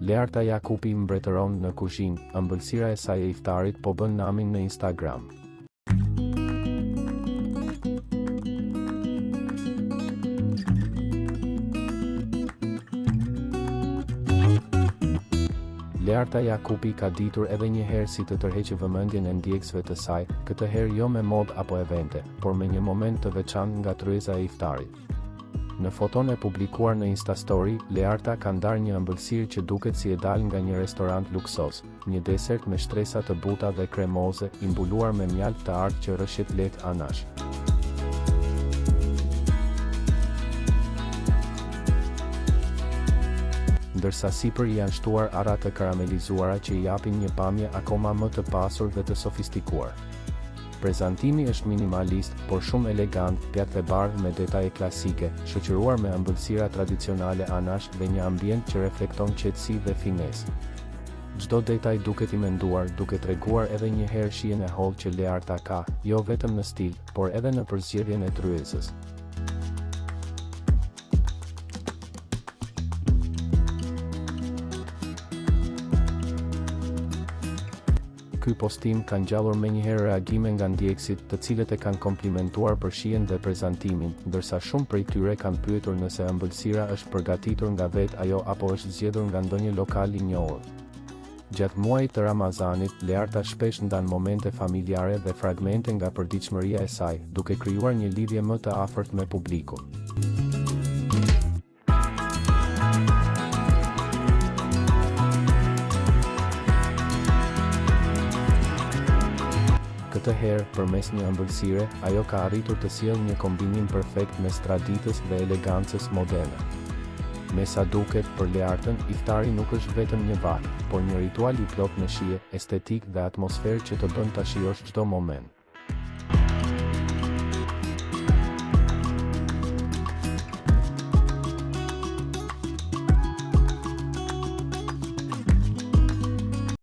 Learta Jakupi mbretëron në kuzhinë, ëmbëlsira e saj e iftarit po bën namin në Instagram. Learta Jakupi ka ditur edhe një herë si të tërheqë vëmendjen e ndjekësve të saj, këtë herë jo me modë apo evente, por me një moment të veçantë nga tryeza e iftarit. Në foton e publikuar në Instastory, Learta ka ndarë një ëmbëlsirë që duket si e dalë nga një restorant luksoz, një desert me shtresa të buta dhe kremoze, i mbuluar me mjaltë të artë që rrëshqet lehtë anash. Ndërsa sipër i janë shtuar arra të karamelizuara që i japin një pamje akoma më të pasur dhe të sofistikuar. Prezantimi është minimalist, por shumë elegant, pjatë e bardhë me detaje klasike, shoqëruar me ëmbëlsira tradicionale anash dhe një ambient që reflekton qetësi dhe finesë. Çdo detaj duket i menduar, duke treguar edhe një herë shijen e hollë që Learta ka, jo vetëm në stil, por edhe në përzgjedhjen e tryezës. Ky postim ka ngjallur menjëherë reagime nga ndjekësit, të cilët e kanë komplimentuar për shijen dhe prezantimin, ndërsa shumë prej tyre kanë pyetur nëse ëmbëlsira është përgatitur nga vetë ajo apo është zgjedhur nga ndonjë lokal i njohur. Gjatë muajit të Ramazanit, Learta shpesh ndan momente familjare dhe fragmente nga përditshmëria e saj, duke krijuar një lidhje më të afërt me publikun. Këtë herë, përmes një ëmbëlsire, ajo ka arritur të sjellë një kombinim perfekt mes traditës dhe elegancës moderne. Me sa duket, për Leartën, iftari nuk është vetëm një vakt, por një ritual i plotë me shije, estetikë dhe atmosferë që të bën ta shijosh çdo moment.